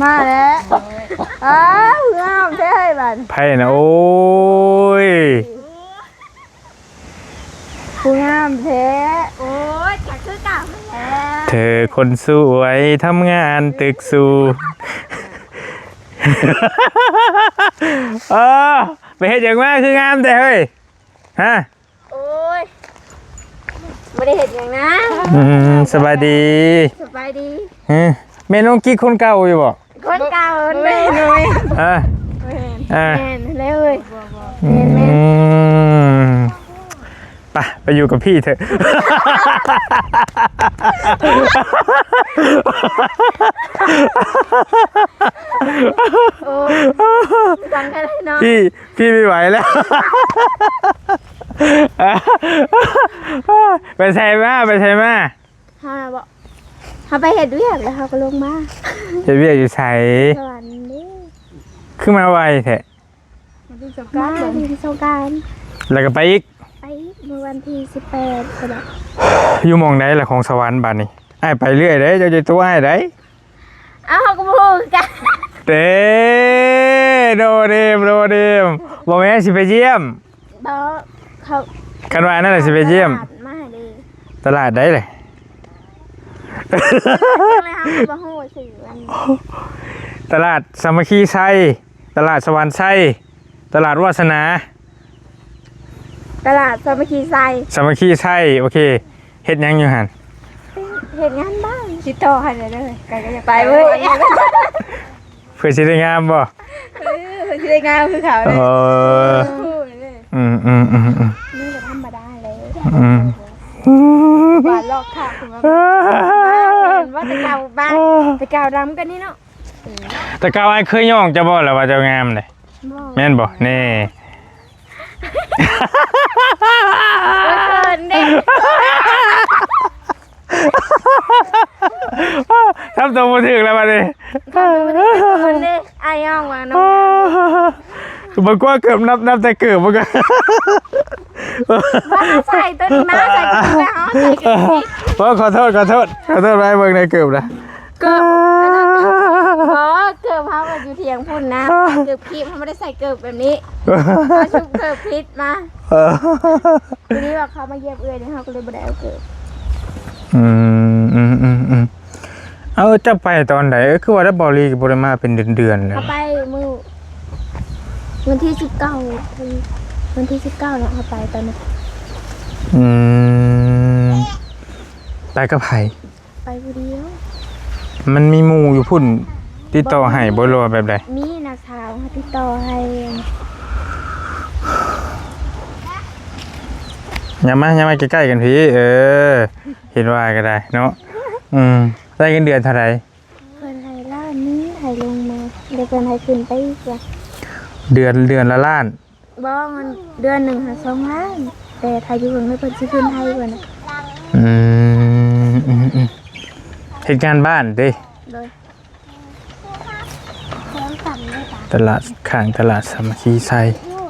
ມາແລ້ວ. ອ້າວ ງາມແທ້ເຮີ້ຍ ບາດນີ້ ໃຜນະ? ໂອ້ຍ ຜູ້ງາມແທ້. ໂອ້ຍ ກະຄືເກົ່າຫັ້ນແຫຼະ. ເທີຄົນສວຍທຳງານຕຶກສູງ. ເອີ ໄປເຮັດຫຍັງມາຄືງາມແທ້ເຮີ້ຍ? ຮະ? ໂອ້ຍ ບໍ່ໄດ້ເຮັດຫຍັງນະ. ອືມ ສະບາຍດີ. ສະບາຍດີ. ເອີ ແມ່ນນ້ອງກິກຄົນເກົ່າຢູ່ບໍ່? ຄົນເກົ່າ. ບໍ່ແມ່ນ ບໍ່ແມ່ນ. ຮະ? ແມ່ນ ອ່າ ແມ່ນແລ້ວເອີຍ. ອືມ ໄປ ໄປຢູ່ກັບພີ່ເຖາະ. ໂອ້ຍ ຈັ່ງກັນເນາະ. ພີ່ ພີ່ບໍ່ໄຫວແລ້ວ. ໄປໃສມາ? ໄປໃສມາ? ເຮົານະບໍ? ເຮົາໄປເຮັດວຽກແລ້ວເຮົາກໍລົງມາ. ເຮັດວຽກຢູ່ໃສ? ສະຫວັນເດ້. ຄືມາໄວແທ້? ວັນທີສອງການ ມາວັນທີສອງການ ແລ້ວກໍໄປອີກ? ໄປອີກມື້ວັນທີສິບແປດກໍໄດ້. ຢູ່ໝ່ອງໃດລະຂອງສະຫວັນບາດນີ້? ອ້າຍໄປເລື້ອຍເດ້ ເຈົ້າຢ່າຕົວະອ້າຍໃດ. ເອົ້າ ເຮົາກໍບໍ່ຮູ້ຄືກັນ. ເດ້ ໂນເນມ ໂນເນມ. ບໍ່ແມ່ນຊິໄປຢ້ຽມ. ບໍ່ ເຂົາ ຄັນວ່າອັນນັ້ນລະຊິໄປຢ້ຽມ. ຕະຫຼາດມາເດ້. ຕະຫຼາດໃດລະ? ເຮົາກໍບໍ່ຮູ້ຊື່ອັນ. ຕະຫຼາດສາມັກຄີໄຊ, ຕະຫຼາດສະຫວັນໄຊ, ຕະຫຼາດວາສະໜາ. ຕະຫຼາດສາມັກຄີໄຊ. ສາມັກຄີໄຊ ໂອເຄ. ເຮັດຫຍັງຢູ່ຫັ້ນ? ເຮັດງານບ້ານ. ຕິດຕໍ່ໃຫ້ແດ່ເດີ ໄກກໍຢາກໄປເວີ້ຍ. ເພື່ອຊິໄດ້ງາມບໍ່? ເອີ ເພື່ອຊິໄດ້ງາມຄືເຂົາເດ້. ເອີ ອືມໆໆໆ ນີ້ກໍທຳມະດາແລ້ວ. ອືມ ຫວານລອກຂ້າງ ວ່າແຕ່ເກົ່າບ້ານ ແຕ່ເກົ່າດຳກວ່ານີ້ເນາະ. ແຕ່ເກົ່າອ້າຍເຄີຍຍ້ອງເຈົ້າບໍ່ລະວ່າເຈົ້າງາມເດ້? ບໍ່. ແມ່ນບໍ່? ແນ່. ໂອ້ຍ ເຂີນເດ້. ທຳຕົວບໍ່ຖືກແລ້ວບັດນີ້. ເຂີນເດ້ ອ້າຍຍ້ອງວ່ານ້ອງ. ບໍ່ກົວເກີບ ນັບ ນັບແຕ່ເກີບບໍ່ກະ. ວ່າໃສ່ຕົວນີ້ມາ ໃສ່ຕົວນີ້ມາ ເຮົາໃສ່ເກີບຜິດ. ໂອ້ ຂໍໂທດ ຂໍໂທດ ຂໍໂທດ ໄວ້ເບິ່ງໃນເກີບນະ. ເກີບ ບໍ່ ເກີບເຮົາຢູ່ທຽງພຸ້ນນະ ເກີບຄີບ ເຮົາບໍ່ໄດ້ໃສ່ເກີບແບບນີ້ ເຮົາຊຸກເກີບຜິດມາ. ເອີ ທີນີ້ວ່າເຂົາມາຢຽບເອື້ອຍນີ້ ເຮົາກໍເລີຍບໍ່ໄດ້ເອົາເກີບ. ອືມ ອືມ ອືມ ອືມ. ເອົາ ເຈົ້າໄປຕອນໃດ? ເອີ ຄືວ່າໄດ້ ເບົາຫຼີກໍບໍ່ໄດ້ມາເປັນເດືອນໆແລ້ວ. ເຮົາໄປມື້ວັນທີສິບເກົ້າ ວັນທີສິບເກົ້າເນາະ ເຮົາໄປຕອນນັ້ນ. ອືມ ໄປກັບໃຜ? ໄປຜູ້ດຽວ. ມັນມີໝູ່ຢູ່ພຸ້ນຕິດຕໍ່ໃຫ້ບໍ່ ຫຼືວ່າແບບໃດ? ມີນ້າສາວຕິດຕໍ່ໃຫ້. ຢ່າມາ ຢ່າມາໃກ້ໆກັນພີ້. ເອີ ເຫັນວ່າກໍໄດ້ເນາະ. ອືມ ໄດ້ເງິນເດືອນເທົ່າໃດ? ເພິ່ນໃຫ້ລ້ານໜຶ່ງ ໃຫ້ລົງມາ ແລ້ວເພິ່ນໃຫ້ຂຶ້ນໄປອີກວ່າ ເດືອນ ເດືອນລະລ້ານ. ບໍ່ ມັນເດືອນໜຶ່ງຫາສອງລ້ານ ແຕ່ຖ້າຢູ່ເທິງເພິ່ນຊິຂຶ້ນໃຫ້ກ່ອນນະ. ອືມ ອືມ ອືມ. ເຮັດງານບ້ານເດ້? ໂດຍ. ຕະຫຼາດ ຂ້າງຕະຫຼາດສາມັກຄີໄຊ.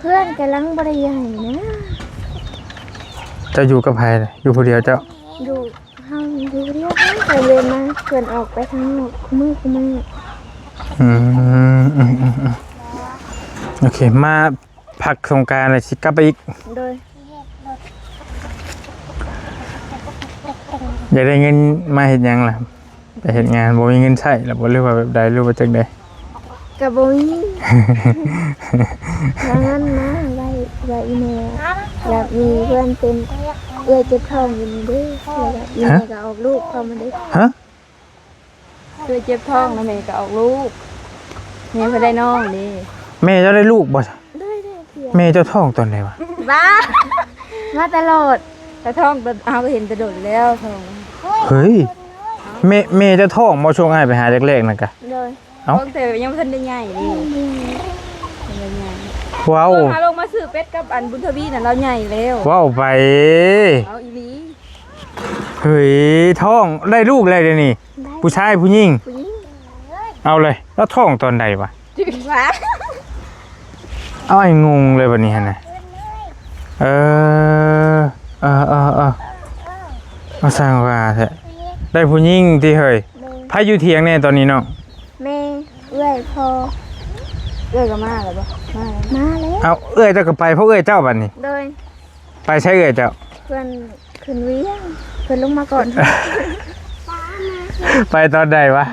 ເຮືອນກຳລັງບໍ່ໄດ້ໃຫຍ່ນະ. ເຈົ້າຢູ່ກັບໃຜ? ຢູ່ຜູ້ດຽວເຈົ້າ? ຢູ່ ເຮົາຢູ່ດຽວກັນ ເດີນມາ ເພິ່ນອອກໄປທາງນອກມື້ ມື້. ອືມ ອືມ ອືມ ອືມ. ໂອເຄ ມາພັກສົງການແລ້ວຊິກັບໄປອີກ. ໂດຍ. ຢາກໄດ້ເງິນມາເຮັດຫຍັງລະ? ໄປເຮັດງານ ບໍ່ມີເງິນໃຊ້ລະບໍ່ ຫຼືວ່າແບບໃດ ຫຼືວ່າຈັ່ງໃດ? ກະບໍ່ມີ ຫາເງິນມາໄວ້ ໄວ້ອີ່ແມ່ ແລ້ວມີເພື່ອນເປັນເອື້ອຍເຈັບທ້ອງຢູ່ນີ້ເດ້ ແລ້ວກະອີ່ແມ່ກະອອກລູກພ້ອມມັນເດ້. ຮະ? ເອື້ອຍເຈັບທ້ອງນະ ແມ່ກະອອກລູກ ແມ່ເພິ່ນໄດ້ນ້ອງເດ້. ແມ່ເຈົ້າໄດ້ລູກບໍ່? ໄດ້ ໄດ້. ແມ່ເຈົ້າທ້ອງຕອນໃດວະ? ບ້າ ມາຕະຫຼອດ ກະທ້ອງ ເຮົາກະເຫັນແຕ່ດົນແລ້ວທ້ອງ. ເຮີ້ຍ ແມ່ ແມ່ເຈົ້າທ້ອງບໍ່ ຊ່ວງອ້າຍໄປຫາແລກໆນັ້ນກະ? ໂດຍ. ເອົ້າ ແຕ່ຍັງບໍ່ທັນໄດ້ໃຫຍ່ເດ້. ຍັງບໍ່ໃຫຍ່. ເວົ້າ ເພິ່ນຫາລົງມາຊື້ເປັດກັບອັນບຸນທະວີນັ້ນ ລາວໃຫຍ່ແລ້ວ. ເວົ້າໄປ. ເອົາອີ່ຫຼີ. ເຮີ້ຍ ທ້ອງ ໄດ້ລູກແລ້ວດຽວນີ້. ໄດ້. ຜູ້ຊາຍຜູ້ຍິງ? ຜູ້ຍິງ. ເອົາເລີຍ ລາວທ້ອງຕອນໃດວະ? ວ່າ ເອົາ ອ້າຍງົງເລີຍບັດນີ້ຫັ້ນນະ. ເອີ ເອີ ເອີ ເອີ ເອົາ ຊ່າງວ່າແທ້. ໄດ້ຜູ້ຍິງຕິເຮີ້ຍ? ແມ່ນ. ໃຜຢູ່ຖຽງແດ່ຕອນນີ້ນ້ອງ? ແມ່. ເອື້ອຍພໍ່ ເອື້ອຍກໍມາແລ້ວບໍ່? ມາແລ້ວ ມາແລ້ວ. ເອົ້າ ເອື້ອຍເຈົ້າກໍໄປ ເພາະເອື້ອຍເຈົ້າບັດນີ້ ໂດຍ ໄປໃສເອື້ອຍເຈົ້າ? ເພິ່ນຂຶ້ນວຽງ ເພິ່ນລົງມາກ່ອນ ໄປຕອນໃດວະ?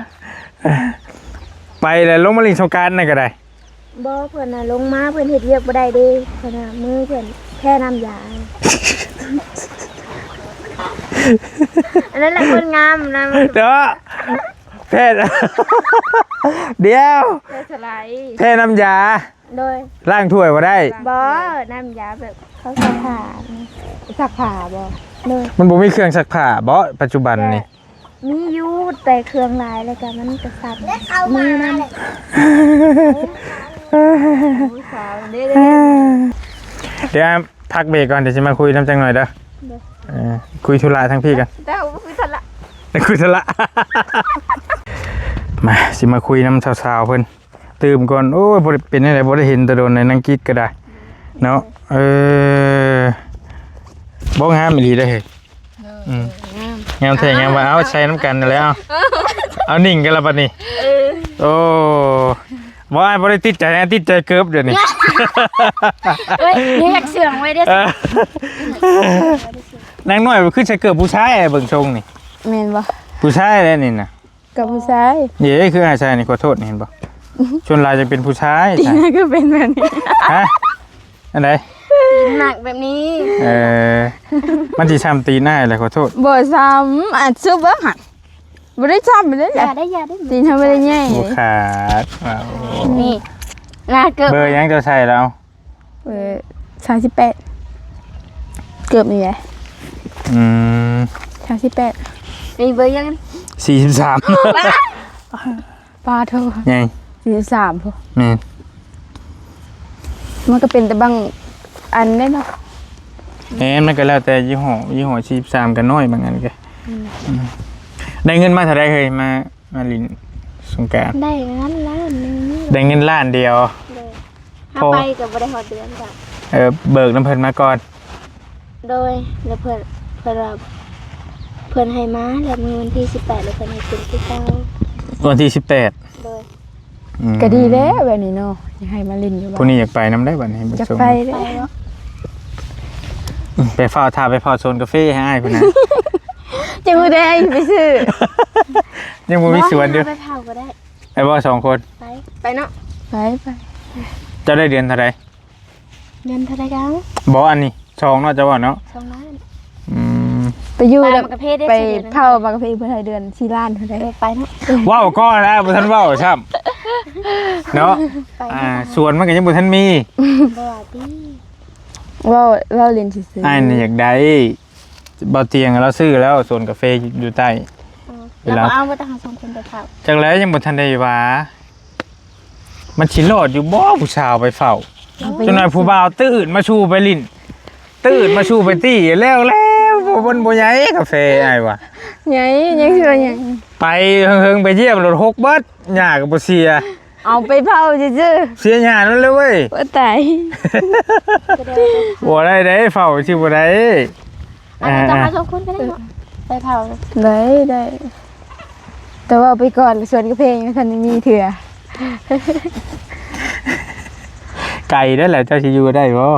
ໄປແລ້ວລົງມາຫຼິ້ນສົງການນັ້ນກໍໄດ້. ບໍ່ ເພິ່ນນະລົງມາ ເພິ່ນເຮັດວຽກບໍ່ໄດ້ເດ້ ເພິ່ນວ່າມືເພິ່ນແພ້ນ້ຳຢາ ອັນນັ້ນແຫຼະຄົນງາມນະ ເນາະ ແພ້ ດຽວ ແພ້ສະໄລ ແພ້ນ້ຳຢາ ໂດຍ ລ້າງຖ້ວຍບໍ່ໄດ້? ບໍ່ ນ້ຳຢາແບບເຂົາຊັກຜ້າ ຊັກຜ້າບໍ່? ໂດຍ ມັນບໍ່ມີເຄື່ອງຊັກຜ້າບໍ່ ປັດຈຸບັນນີ້? ມີຢູ່ ແຕ່ເຄື່ອງຫຼາຍແລ້ວກະມັນກະສັ່ນມືນຳ. ດຽວພັກເບຣກກ່ອນ ດຽວຊິມາຄຸຍນຳຈັກໜ່ອຍເດີ ເອີ ຄຸຍທຸລະທາງພີ້ກ່ອນ ເຈົ້າ ຄຸຍທຸລະ ຄຸຍທຸລະ ມາ ຊິມາຄຸຍນຳສາວໆເພິ່ນ ຕື່ມກ່ອນ. ໂອ້ຍ ບໍ່ໄດ້ເປັນຈັ່ງໃດ ບໍ່ໄດ້ເຫັນແຕ່ດົນໃນນາງກິດກໍໄດ້ເນາະ. ເອີ ບໍ່ ງາມອີ່ຫຼີເດ້ ເອີ ອືມ ງາມ ງາມແທ້ ງາມວ່າ ເອົາໃສ່ນຳກັນນັ້ນແຫຼະ ເອົາ ເອົາໜິ່ງກັນລະບັດນີ້ ເອີ ໂອ້ ບໍ່ ອ້າຍບໍ່ໄດ້ຕິດໃຈ ອ້າຍຕິດໃຈເກີບດຽວນີ້ ເອີຍ ຍັງຢາກເຊື່ອງໄວ້ເດ້ ເອີ ນາງນ້ອຍຄືໃສ່ເກີບຜູ້ຊາຍ ເບິ່ງຊົງນີ້ ແມ່ນບໍ່? ຜູ້ຊາຍແຫຼະນີ້ນະ. ກັບຜູ້ຊາຍ ເດ້ ຄືອ້າຍໃສ່ນີ້ ຂໍໂທດນີ້ ເຫັນບໍ່? ສ່ວນຫຼາຍຈະເປັນຜູ້ຊາຍ ຕີນກໍເປັນແບບນີ້ ຮະ? ອັນໃດ? ຕີນໜັກແບບນີ້ ເອີ ມັນຊິຊ້ຳຕີນອ້າຍແຫຼະ ຂໍໂທດ. ບໍ່ຊ້ຳ ອາດຊຸບເບິ່ງຫັ້ນ ບໍ່ໄດ້ຊ້ຳເລີຍ ຢ່າໄດ້ ຢ່າໄດ້ ຕີນເຮົາບໍ່ໄດ້ໃຫຍ່ ບໍ່ຂາດ. ວ້າວ ນີ້ ໜ້າເກີບ ເບີຫຍັງເຈົ້າໃສ່ແລ້ວ? ເອີ ສາມສິບແປດ ເກີບນີ້ແຫຼະ ອືມ ສາມສິບແປດ ນີ້ເບີຫຍັງ? ສີ່ສິບສາມ ປາໂທ ໃຫຍ່ ສີ່ສິບສາມພຸ້ນ ແມ່ນ ມັນກໍເປັນແຕ່ບາງອັນເດ້ເນາະ ແມ່ນ ມັນກໍແລ້ວແຕ່ຍີ່ຫໍ້ ຍີ່ຫໍ້ ສີ່ສິບສາມກໍນ້ອຍບາງອັນກໍ ອືມ ອືມ ໄດ້ເງິນມາເທົ່າໃດເຮີ້ຍ ມາ ມາຫຼິ້ນສົງການ ໄດ້ເງິນລ້ານໜຶ່ງ ໄດ້ເງິນລ້ານດຽວ ໂດຍ ເຮົາໄປກໍບໍ່ໄດ້ຮອດເດືອນຈ້ະ ເອີ ເບີກນຳເພິ່ນມາກ່ອນ ໂດຍ ແລ້ວເພິ່ນ ເພິ່ນວ່າ ເພິ່ນໃຫ້ມາ ແລ້ວມື້ວັນທີສິບແປດ ແລ້ວເພິ່ນໃຫ້ຂຶ້ນຄືເກົ່າ ວັນທີສິບແປດ ໂດຍ ອືມ ກໍດີແລ້ວແບບນີ້ເນາະ ຢາກໃຫ້ມາຫຼິ້ນຢູ່ ຜູ້ນີ້ຢາກໄປນຳໄດ້ບັດນີ້ ຢາກໄປເດ້ ໄປເນາະ ໄປເຝົ້າ ຖ້າໄປເຝົ້າສວນກາເຟໃຫ້ອ້າຍພຸ້ນນະ ຈັ່ງບໍ່ໄດ້ໄປຊື້ ຍັງບໍ່ມີສວນຢູ່ ບໍ່ ໃຫ້ເຮົາໄປເຝົ້າກໍໄດ້ ໄປບໍ່ສອງຄົນ? ໄປ ໄປເນາະ ໄປ ໄປ ເຈົ້າໄດ້ເດືອນເທົ່າໃດ? ເດືອນເທົ່າໃດກໍເອົາ ບໍ່ ອັນນີ້ສອງເນາະ ເຈົ້າວ່າເນາະ ສອງລ້ານ ອືມ ໄປຢູ່ ໄປເຝົ້າໝາກກາເຟເດ້ ໄປເຝົ້າໝາກກາເຟເພິ່ນໃຫ້ເດືອນສີ່ລ້ານເທົ່າໃດ ເອີ ໄປເນາະ ເວົ້າກ່ອນນະ ບໍ່ທັນເວົ້າຊ້ຳເນາະ ອ່າ ສວນມັນກໍຍັງບໍ່ທັນມີ ບໍ່ຕິ ເວົ້າ ເວົ້າຫຼິ້ນຊື່ໆ ອ້າຍນີ້ຢາກໄດ້ ບໍ່ຕຽງ ລາວຊື້ແລ້ວ ສວນກາເຟຢູ່ໃຕ້ ເອີ ລາວບໍ່ເອົາ ບໍ່ຕ້ອງເອົາສອງຄົນໄປເຝົ້າ ຈັກແລ້ວ ຍັງບໍ່ທັນໄດ້ວ່າ ມັນຊິລອດຢູ່ບໍ່ ຜູ້ສາວໄປເຝົ້າ ຈັກໜ້ອຍຜູ້ບ່າວຕື່ນມາຊູໄປຫຼິ້ນ ຕື່ນມາຊູໄປຕີ ແລ້ວ ແລ້ວ ບໍ່ ມັນບໍ່ໃຫຍ່ກາເຟ ອ້າຍວ່າ ໃຫຍ່ ຍັງຊິວ່າໃຫຍ່ ໄປເຫິງໆ ໄປຢ້ຽມໂລດຫົກເບິດ ຫຍ້າກໍບໍ່ເສຍ ເອົາໄປເຝົ້າຊື່ໆ ເສຍຫຍ້ານັ້ນເລີຍເວີ້ຍ ໂອ້ຕາຍ ບໍ່ໄດ້ເດ້ ເຝົ້າຊິບໍ່ໄດ້ ອາ ເຈົ້າມາສອງຄົນກໍໄດ້ເນາະ ໄປເຝົ້າ ໄດ້ ໄດ້ ແຕ່ວ່າໄປກ່ອນ ສວນກາເຟຍັງບໍ່ທັນໄດ້ມີເທື່ອ ໄກເດ້ແຫຼະ ເຈົ້າຊິຢູ່ໄດ້ບໍ່?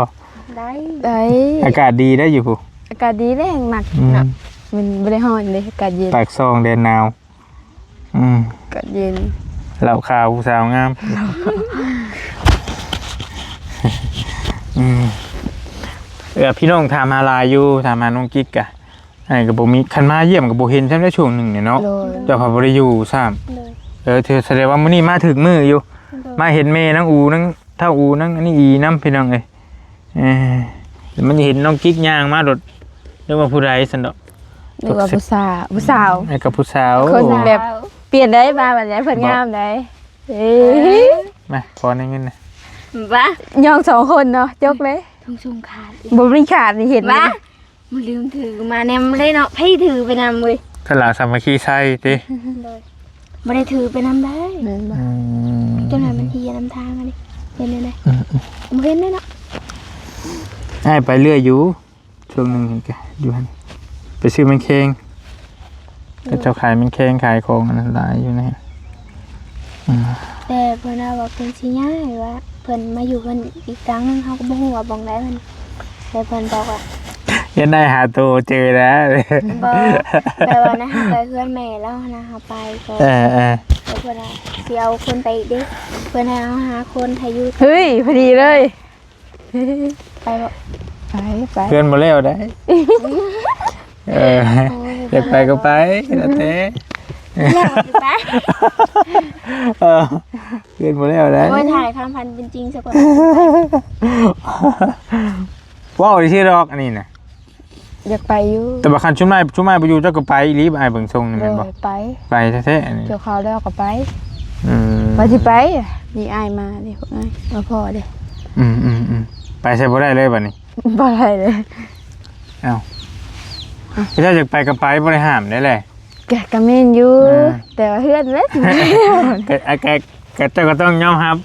ໄດ້ ໄດ້ ອາກາດດີໄດ້ຢູ່ພຸ້ນ ອາກາດດີແລ້ວ ແຮງມັກເນາະ ອືມ ມັນບໍ່ໄດ້ຮ້ອນເດ້ ອາກາດເຢັນ ປາກຊ່ອງແດນໜາວ ອືມ ອາກາດເຢັນ ເຫຼົ້າຂາວຜູ້ສາວງາມ ອືມ ເອີ ພີ່ນ້ອງຖາມຫາຫຼາຍຢູ່ ຖາມຫານ້ອງກິກກະ ອ້າຍກໍບໍ່ມີ ຄັນມາຢ້ຽມກໍບໍ່ເຫັນຊ້ຳໃດ ຊ່ວງໜຶ່ງນີ້ເນາະ ໂດຍ ເຈົ້າກໍບໍ່ໄດ້ຢູ່ຊ້ຳ ໂດຍ ເອີ ຖື ສະແດງວ່າມື້ນີ້ມາຖືກມື້ຢູ່ ໂດຍ ມາເຫັນແມ່ນາງອູ ນາງເຖົ້າອູ ນາງອັນນີ້ອີນຳ ພີ່ນ້ອງເອີຍ ເອີ ມັນເຫັນນ້ອງກິກຍ່າງມາໂດດ ນຶກວ່າຜູ້ໃດຊັ້ນດອກ ນຶກວ່າຜູ້ສາວ ຜູ້ສາວ ໃຫ້ກັບຜູ້ສາວ ຄົນແບບປ່ຽນໄດ໋ ມາບັດນີ້ເພິ່ນງາມໄດ໋ ເອີ ມາ ຂໍແດ່ເງິນນະ ບ້າ ຍ່ອງສອງຄົນເນາະ ຈົກເລີຍ ທຸງຊຸງຂາດ ບໍ່ມີຂາດນີ້ເຫັນ ບ້າ ມາລືມຖືມາແນມເລີຍເນາະ ໃຜຖືໄປນຳເວີຍ ຄັນລາວສາມັກຄີໃສ່ຕິ ໂດຍ ບໍ່ໄດ້ຖືໄປນຳໄດ້ ແມ່ນບໍ່? ອືມ ຈັ່ງໃດມັນເຫຍນຳທາງອັນນີ້ ເຫັນແນວໃດ? ອືມໆ ບໍ່ເຫັນເລີຍເນາະ ອ້າຍໄປເລື້ອຍຢູ່ ຊ່ວງໜຶ່ງກໍຢູ່ຫັ້ນ ໄປຊື້ແມງແຄງ ເຂົາເຈົ້າຂາຍແມງແຄງ ຂາຍຂອງອັນນັ້ນຫຼາຍຢູ່ໃນ ອືມ ແຕ່ເພິ່ນວ່າ ວ່າເພິ່ນຊິຍ້າຍ ວ່າເພິ່ນມາຢູ່ເພິ່ນອີກຫຼັງໜຶ່ງ ເຮົາກໍບໍ່ຮູ້ວ່າບ່ອນໃດເພິ່ນ ແຕ່ເພິ່ນບອກວ່າ ຢ້ານໄດ້ຫາໂຕເຈີແລ້ວ ບໍ່ ແບບວ່ານະ ເຮົາໄປເຮືອນແມ່ລາວຫັ້ນນະ ເຮົາໄປກໍ ເອີໆ ແຕ່ເພິ່ນວ່າຊິເອົາຄົນໄປອີກເດ້ ເພິ່ນໃຫ້ເຮົາຫາຄົນໃຫ້ຢູ່ ເຮີ້ຍ ພໍດີເລີຍ ໄປບໍ່? ໄປ ໄປ ເຮືອນບໍ່ແລ້ວໃດ ເອີ ໂອ້ຍ ຢາກໄປກໍໄປ ແລ້ວແຕ່ ແລ້ວກໍໄປ ເອີ ເຮືອນບໍ່ແລ້ວໃດ ໂອ້ຍ ຖ່າຍຄວາມຝັນເປັນຈິງຊະກ່ອນ ເວົ້າຊື່ດອກ ອັນນີ້ນະ ຢາກໄປຢູ່ ແຕ່ວ່າຄັນຊຸມອ້າຍ ຊຸມອ້າຍບໍ່ຢູ່ ເຈົ້າກໍໄປອີ່ຫຼີ ອ້າຍເບິ່ງຊົງນີ້ແມ່ນບໍ່? ໂດຍ ໄປ ໄປແທ້ໆ ນີ້ ກ່ຽວເຂົ້າແລ້ວກໍໄປ ອືມ ວ່າຊິໄປ ນີ້ອ້າຍມາເດ້ ພວກອ້າຍມາພໍ້ເດ້ ອືມໆໆ ໄປໃສບໍ່ໄດ້ເລີຍບັດນີ້ ບໍ່ໄດ້ເລີຍ ເອົ້າ ເຈົ້າຢາກໄປກໍໄປ ບໍ່ໄດ້ຫ້າມໄດ້ແຫຼະ ກະ ກະແມ່ນຢູ່ ເອີ ແຕ່ວ່າເຮືອນແຫຼະ ກະ ອາ ກະ ກະເຈົ້າກໍຕ້ອງຍອມຮັບ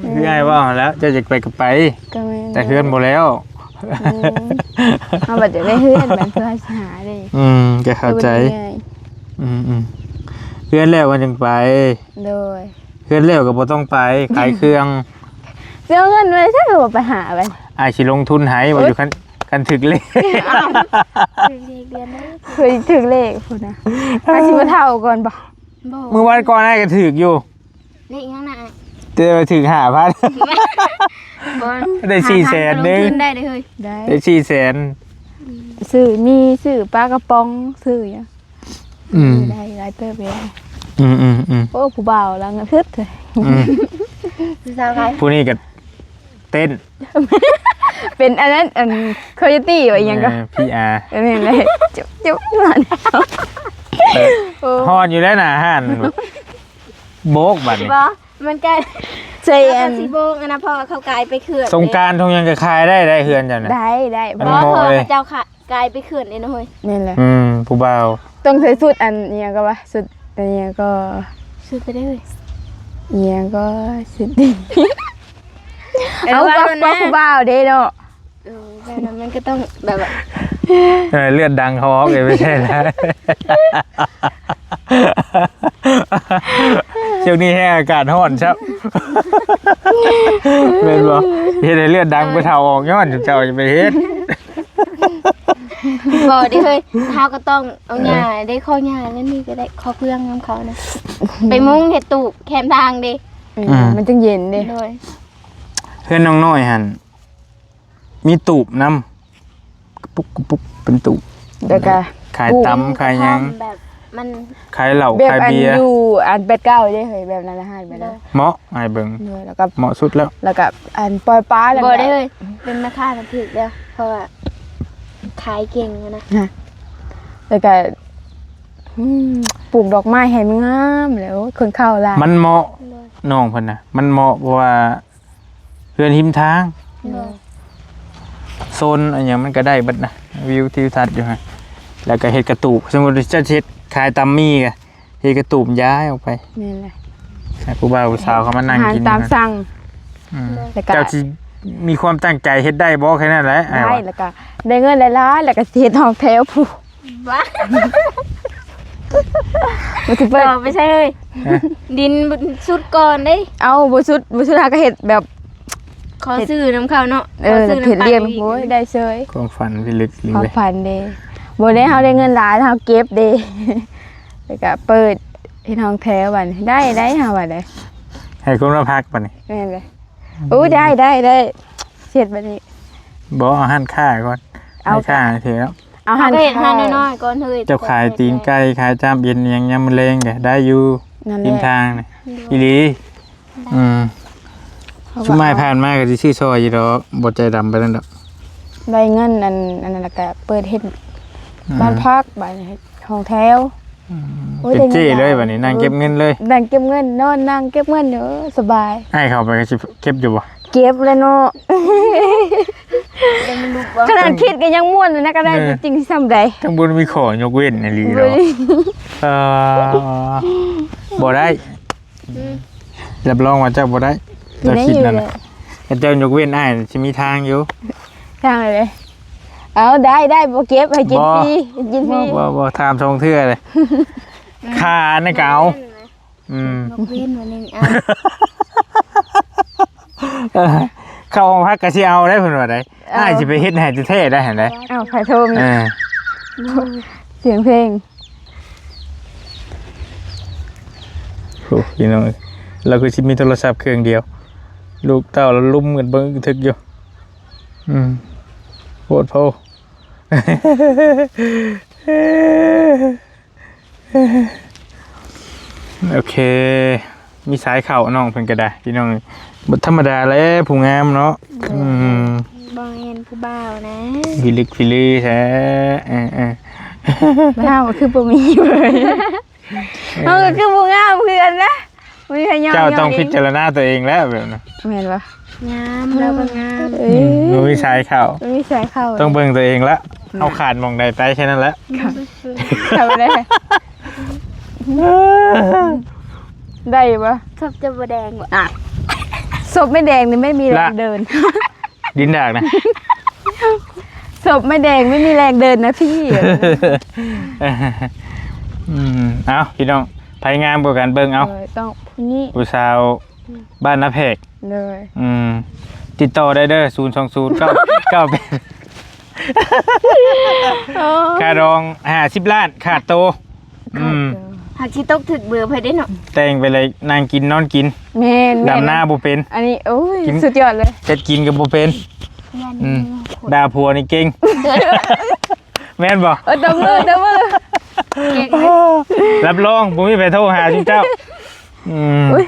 ອືມ ຄືອ້າຍເວົ້າຫັ້ນແຫຼະ ເຈົ້າຢາກໄປກໍໄປ ກໍແມ່ນ ແຕ່ເຮືອນບໍ່ແລ້ວ ອືມ ເຮົາບັດຢາກໄດ້ເຮືອນ ບັດເພື່ອຫາເດ້ ອືມ ກໍເຂົ້າໃຈ ອືມໆ ເຮືອນແລ້ວມັນຈັ່ງໄປ ໂດຍ ເຮືອນແລ້ວກໍບໍ່ຕ້ອງໄປ ຂາຍເຄື່ອງ ຊິເອົາເງິນໄວ້ໃສ ກໍບໍ່ໄປຫາໄປ ອ້າຍຊິລົງທຶນໃຫ້ ວ່າຢູ່ ຄັນ ຄັນຖືກເລກ ຖືກເລກເດືອນໜຶ່ງ ເຄີຍຖືກເລກພຸ້ນນະ ອ້າຍຊິບໍ່ເຖົ້າກ່ອນບໍ່? ບໍ່ ມື້ວານກ່ອນອ້າຍກໍຖືກຢູ່ ເລກຫຍັງນະອ້າຍ? ແຕ່ວ່າຖືກຫ້າພັນ ບໍ່ ໄດ້ສີ່ແສນເດ້ ໄດ້ເດີເຮີ້ຍ ໄດ້ ໄດ້ສີ່ແສນ ອືມ ຊື້ໝີ່ ຊື້ປາກະປ໋ອງ ຊື້ຫຍັງ ອືມ ໄດ້ຫຼາຍເຕີບເດ ອືມໆໆ ໂອ້ ຜູ້ບ່າວລາວງາມສຸດ ອືມ ຜູ້ສາວຂາຍ ຜູ້ນີ້ກໍເຕັ້ນ ເປັນອັນນັ້ນ ອັນ ໂຄໂຍຕີ ວ່າອີ່ຫຍັງກໍ ເອີ ພີອາ ເອີ ແມ່ນແຫຼະ ຈຸບໆ ຢູ່ຫັ້ນ ເອີ ໂອ້ ຮ້ອນຢູ່ແລ້ວໜ້າຮ້ານ ໂບກບັດນີ້ ບໍ່ ມັນກາຍ ໃສ່ອັນ ເຂົາຊິໂບກອັນນະ ເພາະວ່າເຂົາກາຍໄປເຂື່ອນ ສົງການທົ່ງຫຍັງກໍຂາຍໄດ້ ໄດ້ເຮືອນເຈົ້ານະ ໄດ້ ໄດ້ ອັນ ບໍ່ ເພາະວ່າເຂົາເຈົ້າຂາຍ ກາຍໄປເຂື່ອນເດ້ນ້ອຍ ແມ່ນແຫຼະ ອືມ ຜູ້ບ່າວ ຕ້ອງໃສ່ຊຸດອັນອີ່ຫຍັງກໍວ່າ ຊຸດອັນອີ່ຫຍັງກໍ ຊຸດໄປເດ້ ອີ່ຫຍັງກໍ ຊຸດ ເອີ ເອົາ ວ່າ ກໍ ແມ່ນ ກໍຜູ້ບ່າວເດ້ເນາະ ເອີ ແບບນັ້ນມັນກໍຕ້ອງແບບວ່າ ເອີ ເລືອດດັງເຂົາອອກເດ້ ບໍ່ໃຊ່ນະ ຊ່ວງນີ້ແຮງອາກາດຮ້ອນຊ້ຳ ແມ່ນບໍ່? ເຮັດໃຫ້ເລືອດດັງ ເອີ ຜູ້ເຖົ້າອອກຍ້ອນເຈົ້າຈະໄປເຮັດ ບໍ່ເດ້ເຮີ້ຍ ເຮົາກໍຕ້ອງເອົາຫຍ້າເດ້ ຂໍຫຍ້າແນວນີ້ກໍໄດ້ ຂໍເຟືອງນຳເຂົານະ ໄປມຸງເຮັດຕູບແຄມທາງເດ້ ອືມ ມັນຈຶ່ງເຢັນເດ້ ໂດຍ ເຮືອນນ້ອງນ້ອຍຫັ້ນ ມີຕູບນຳ ກະປຸກກະປຸກ ເປັນຕູບ ແລ້ວກະຂາຍຕຳ ຂາຍຫຍັງ ແບບມັນ ຂາຍເຫຼົ້າ ແບບ ຂາຍເບຍ ອັນຢູ່ອັນແປດເກົ້າເດ້ເຮີ້ຍ ແບບນັ້ນລະ ຮ້ານແບບນັ້ນ ເໝາະ ອ້າຍເບິ່ງ ໂດຍ ແລ້ວກໍເໝາະສຸດແລ້ວ ແລ້ວກໍອັນປ່ອຍປາ ແລ້ວກໍ ບໍ່ໄດ້ເຮີ້ຍ ເປັນແມ່ຄ້ານະຖືກແລ້ວ ເພາະວ່າຂາຍເກັ່ງຫັ້ນນະ ແລ້ວກໍ ອືມ ປູກດອກໄມ້ໃຫ້ມັນງາມແລ້ວ ໂອ້ຍ ຄົນເຂົ້າຫຼາຍ ມັນເໝາະ ໂດຍ ນ້ອງເພິ່ນນະ ມັນເໝາະ ເພາະວ່າ ເຮືອນຮິມທາງ ໂດຍ ໂຊນອັນຫຍັງມັນກໍໄດ້ເບິດນະ ວິວທິວທັດຢູ່ຫັ້ນ ແລ້ວກໍເຮັດກະຕູບ ສົມມຸດເຈົ້າຊິເຮັດຂາຍຕຳໝີ່ກໍເຮັດກະຕູບຢາຍອອກໄປ ແມ່ນແຫຼະ ໃຫ້ຜູ້ບ່າວຜູ້ສາວເຂົ້າມານັ່ງກິນ ອາຫານຕາມສັ່ງ ອືມ ແລ້ວກໍ ເຈົ້າຊິມີຄວາມຕັ້ງໃຈເຮັດໄດ້ບໍ່? ແຄ່ນັ້ນແຫຼະ ໄດ້ ອ້າຍວ່າ ແລ້ວກໍໄດ້ເງິນຫຼາຍໆ ແລ້ວກໍຊິເຮັດຫ້ອງແຖວພຸ້ນ ບ້າ ບໍ່ຊິເປີດ ຕໍ່ໄປໃສເຮີ້ຍ ຮະ ດິນສຸດກ່ອນເດ້ ເອົ້າ ບໍ່ສຸດ ບໍ່ສຸດ ຫາກໍເຮັດແບບ ຂໍຊື້ນຳເຂົາເນາະ ເອີ ຂໍຊື້ນຳ ເຮັດລ້ຽງ ໂອ້ຍ ໄດ້ເຊີຍ ຄວາມຝັນພິລຶກນີ້ ຄວາມຝັນເດ້ ບໍ່ໄດ້ ເຮົາໄດ້ເງິນຫຼາຍ ເຮົາເກັບເດ້ ແລ້ວກໍເປີດເຮັດຫ້ອງແຖວບັດນີ້ ໄດ້ ໄດ້ ເຮົາວ່າໄດ້ ໃຫ້ຄົນມາພັກບັດນີ້ ແມ່ນເລີຍ ໂອ້ ໄດ້ ໄດ້ ໄດ້ ເຮັດບັດນີ້ ບໍ່ ເອົາຮ້ານຄ້າກ່ອນ ເອົາ ໃຫ້ຄ້າເທື່ອ ເອົາ ເຮົາກໍເຮັດຮ້ານນ້ອຍໆກ່ອນເຮີ້ຍ ເຈົ້າຂາຍຕີນໄກ່ ຂາຍຈ້າມເອັນຫຍັງ ຍາມມື້ແລງກໍໄດ້ຢູ່ ຫັ້ນແຫຼະ ລິມທາງນີ້ ໂດຍ ອີ່ຫຼີ ອືມ ເພາະວ່າ ຊຸມອ້າຍຜ່ານມາກໍຊິຊື້ຊ່ອຍຢູ່ດອກ ບໍ່ໃຈດຳປານນັ້ນດອກ ໄດ້ເງິນອັນ ອັນນັ້ນແລ້ວກໍເປີດເຮັດ ອືມ ບ້ານພັກ ບາດນີ້ເຮັດຫ້ອງແຖວ ອືມ ໂອ້ຍ ເປັນເຈ້ເລີຍບັດນີ້ ນັ່ງເກັບເງິນເລີຍ ນັ່ງເກັບເງິນ ນອນນັ່ງເກັບເງິນຢູ່ ສະບາຍ ອ້າຍເຂົ້າໄປກໍຊິເກັບຢູ່ບໍ່? ເກັບແຫຼະເນາະ ຂະໜາດຄິດກໍຍັງມ່ວນເລີຍນະ ກໍໄດ້ ເອີ ຈິງຊິຊ່ຳໃດ ທັງບົນມີຂໍ້ຍົກເວັ້ນອີ່ຫຼີເນາະ ເອີ ບໍ່ໄດ້ ອືມ ຮັບຮອງວ່າເຈົ້າບໍ່ໄດ້ ເຈົ້າຄິດນັ້ນນະ ຖ້າເຈົ້າຍົກເວັ້ນອ້າຍຊິມີທາງຢູ່ ທາງໃດ? ເອົາ ໄດ້ ໄດ້ ບໍ່ເກັບ ໃຫ້ກິນຟຣີ ກິນຟຣີ ບໍ່ ບໍ່ ບໍ່ ຖາມສອງເທື່ອເລີຍ ອືມ ຄ່າອັນນັ້ນກໍເອົາ ແມ່ນນະ ອືມ ນອກເວັນມື້ໜຶ່ງ ເອົາ ເອີ ເຂົ້າຫ້ອງພັກກໍຊິເອົາໄດ້ ເພິ່ນວ່າໄດ໋. ເອົາ ອ້າຍຊິໄປເຮັດໃຫ້ແທ້ໆ ໄດ້ຫັ້ນໄດ໋. ເອົາ ໃຜໂທມາ ເອີ ສຽງເພງ. ໂອ້ ພີ່ນ້ອງເອີຍ ລາວຄືຊິມີໂທລະສັບເຄື່ອງດຽວ ລູກເຕົ້າລາວລຸມກັນເບິ່ງທຶກຢູ່. ອືມ ໂພດໂພ. ໂອເຄ ມີສາຍເຂົ້ານ້ອງເພິ່ນກໍໄດ້ ພີ່ນ້ອງເອີຍ ບໍ່ທຳມະດາແຫຼະ ຜູ້ງາມເນາະ. ໂດຍ ອືມ ບໍ່ແມ່ນຜູ້ບ່າວນະ ພິລຶກພິລືແທ້. ເອີໆ ເຮົາກໍຄືບໍ່ມີເວີຍ ເຮົາກໍຄືຜູ້ງາມຄືກັນນະ ບໍ່ມີໃຜຍ້ອງ ເຈົ້າຕ້ອງພິຈາລະນາຕົວເອງແລ້ວແບບນັ້ນ. ແມ່ນບໍ່? ງາມ ລາວກໍງາມ. ເອີ ອືມ ບໍ່ມີສາຍເຂົ້າ ບໍ່ມີສາຍເຂົ້າ ຕ້ອງເບິ່ງຕົວເອງລະ. ເຮົາຂາດໝ່ອງໃດໄປແຄ່ນັ້ນແຫຼະ. ເຂົ້າໄດ້ ໄດ້ຢູ່ບໍ່? ສົບຈະບໍ່ແດງບໍ່? ອ່ະ ສົບໄມ່ແດງນີ້ໄມ່ມີແຮງເດີນ. ດິນດາກນະ ສົບໄມ້ແດງໄມ່ມີແຮງເດີນນະພີ່. ອືມ ເອົ້າ ພີ່ນ້ອງ ໃຜງາມກວ່າກັນ ເບິ່ງເອົາ. ເອີ ຕ້ອງຜູ້ນີ້ ຜູ້ສາວ ອືມ ບ້ານນາແພກ. ໂດຍ ອືມ ຕິດຕໍ່ໄດ້ເດີ ສູນສອງສູນ ເກົ້າເກົ້າແປດ ໂອ້ຍ ຄ່າດອງຫ້າສິບລ້ານ ຄ່າໂຕ. ອືມ ຫາກຊິຕົກຖືກເບີໃຜເດ້ເນາະ ແຕ່ງໄປເລີຍ ນັ່ງກິນນອນກິນ. ແມ່ນໆ ດຳນາບໍ່ເປັນ ອັນນີ້ ໂອ້ຍ ກິນ ສຸດຍອດເລີຍ ເຮັດກິນກໍບໍ່ເປັນ. ອືມ ດ່າຜົວນີ້ເກັ່ງ ແມ່ນບໍ່? ເອີ ຕົບມື ຕົບມື ເກັ່ງເລີຍ ຮັບຮອງບໍ່ມີໃຜໂທຫາຊຸມເຈົ້າ. ອືມ ອຸ້ຍ